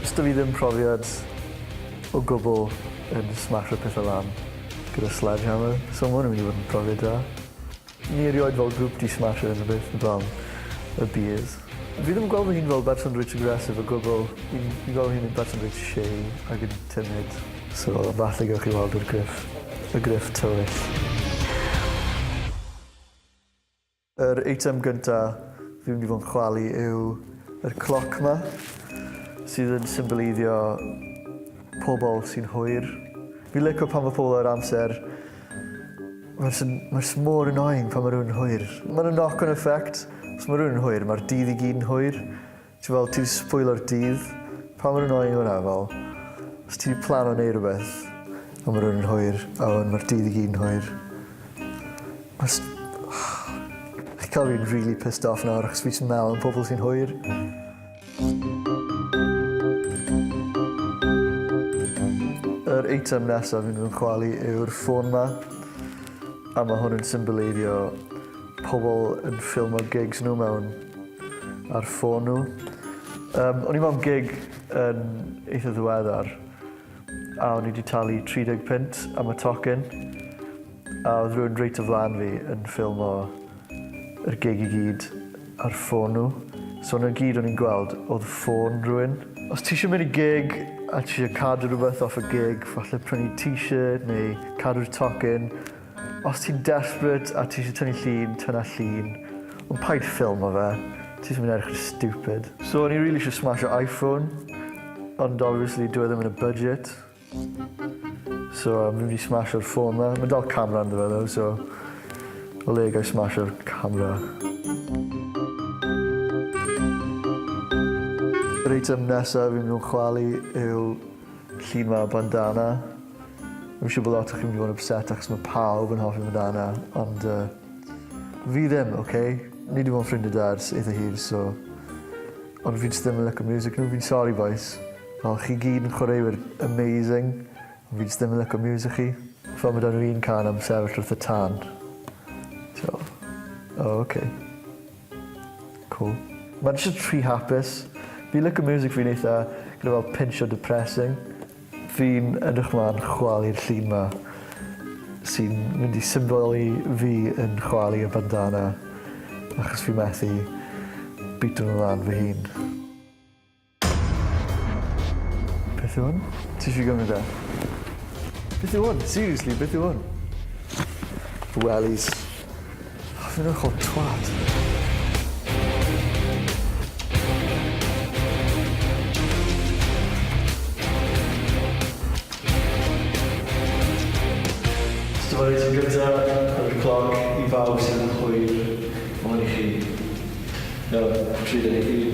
Sda fi ddim profiad o gwbl yn smasho pethe lan gyda sledgehammer, so ma' hwn yn mynd i fod yn profiad da. Ni erioed fel grŵp 'di smasho unrhyw beth heblaw am y beers. Fi ddim yn gweld fy hun fel berson reit aggressive o gwbl. Fi'n fi'n gweld fy hun yn berson reit shy ag yn timid. So falle gewch chi weld yr Gruff, y Gruff tywyll. Yr eitem gynta fi mynd i fod yn chwalu yw yr cloc 'ma sydd yn symboleiddio pobl sy'n hwyr. Fi'n lico pan ma' pobl ar amser. Ma'n jyst yn ma' jyst mor annoying pan ma' rywun yn hwyr. Ma' 'na knock on effect. Os ma' rywun yn hwyr ma'r dydd i gyd yn hwyr. Ti fel ti 'di sbwylo'r dydd. Pa mor annoying yw wnna fel os ti 'di plano neud rwbeth a ma' rywun yn hwyr a wedyn ma'r dydd i gyd yn hwyr. Ma' js Chi ca'l fi'n rili pissed off nawr achos fi js yn me'wl am pobol sy'n hwyr. Yr eitem nesa fi'n mynd chwalu yw'r ffôn 'ma. A ma' hwn yn symboleiddio pobol yn ffilmo gigs nhw mewn ar ffôn nhw. Yym o'n i mewn gig yn eitha ddiweddar a o'n i 'di talu 30 punt am y tocyn a o'dd rywun reit o flan fi yn ffilmo yr gig i gyd ar ffôn nhw. So 'na gyd o'n i'n gweld o'dd ffôn rhywun. Os ti isio mynd i gig a ti isio cadw rhywbeth off y gig falle prynu t-shirt neu cadw'r tocyn Os ti'n desperate a ti eisiau tynnu llun, tynna llun. Ond paid ffilmo fe. Ti jyst yn mynd edrych yn stupid. So o'n i rili eisiau smasho iPhone, ond obviously dyw e ddim yn y budget. So um, fi'n mynd i smasho'r ffôn 'ma. Mae'n dal camera ynddo fe though, so o le gai smasho'r camera. Yr eitem nesaf fi'n mynd i chwalu yw llun 'ma o bandana. Fi'n siŵr bod lot o chi'n mynd i fod yn upset achos mae pawb yn hoffi bandana, ond uh, fi ddim, oce? Okay? Ni wedi bod yn ffrindiau da ers eitha hir, so... Ond fi jyst ddim yn licio music nhw, fi'n sorry boys. Fel chi gyd yn chwaraewyr amazing, ond fi jyst ddim yn licio music chi. Fel mae 'da nhw un cân am sefyll wrth y tân. Ti fel, oh okay. Cool. Mae'n jyst rhy hapus. Fi'n licio music fi'n eitha gyda fel pinch o depressing. Fi'n edrych mlaen chwalu'r llun 'ma sy'n mynd i symboli fi yn chwalu y bandana achos fi methu bito nhw lan fy hun. Beth yw hwn? Ti eisiau gymryd e? Beth yw hwn? Seriously, beth yw hwn? Wellies. Oh, fi'n edrych fel twat. Dyma'r eitem gyntaf ar y cloc i bawb sydd yn hwyr. Mae hwn i chi. Iawn, 31.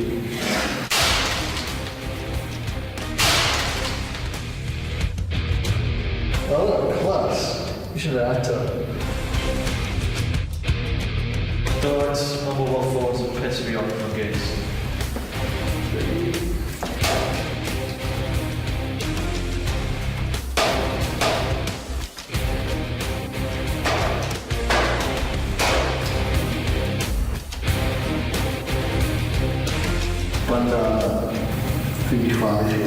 Mae hwnna'n class. Fi eisiau fe eto. Don't, mae mobile phones yn piss fi off mewn gigs. Bandana, fi 'di chwalu chi.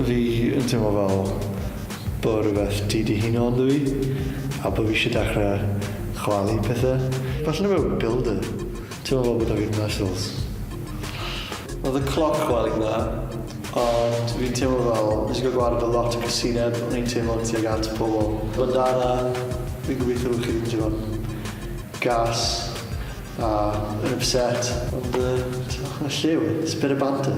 Fi yn teimlo fel bo' rhywbeth 'di dihuno ynddo fi a bo' fi isie dechre chwalu pethe. Falle na fel builder. Teimlo fel bo' 'da fi'r muscles. Odd y cloc chwalu dda ond fi'n teimlo fel nes i ga'l gwared o lot o casineb o'n i'n teimlo tuag at pobol. Bandana, fi'n gobeithio bo' chi ddim yn teimlo'n gas a yn upset ond yy t'mo' y lliw, it's a bit of banter.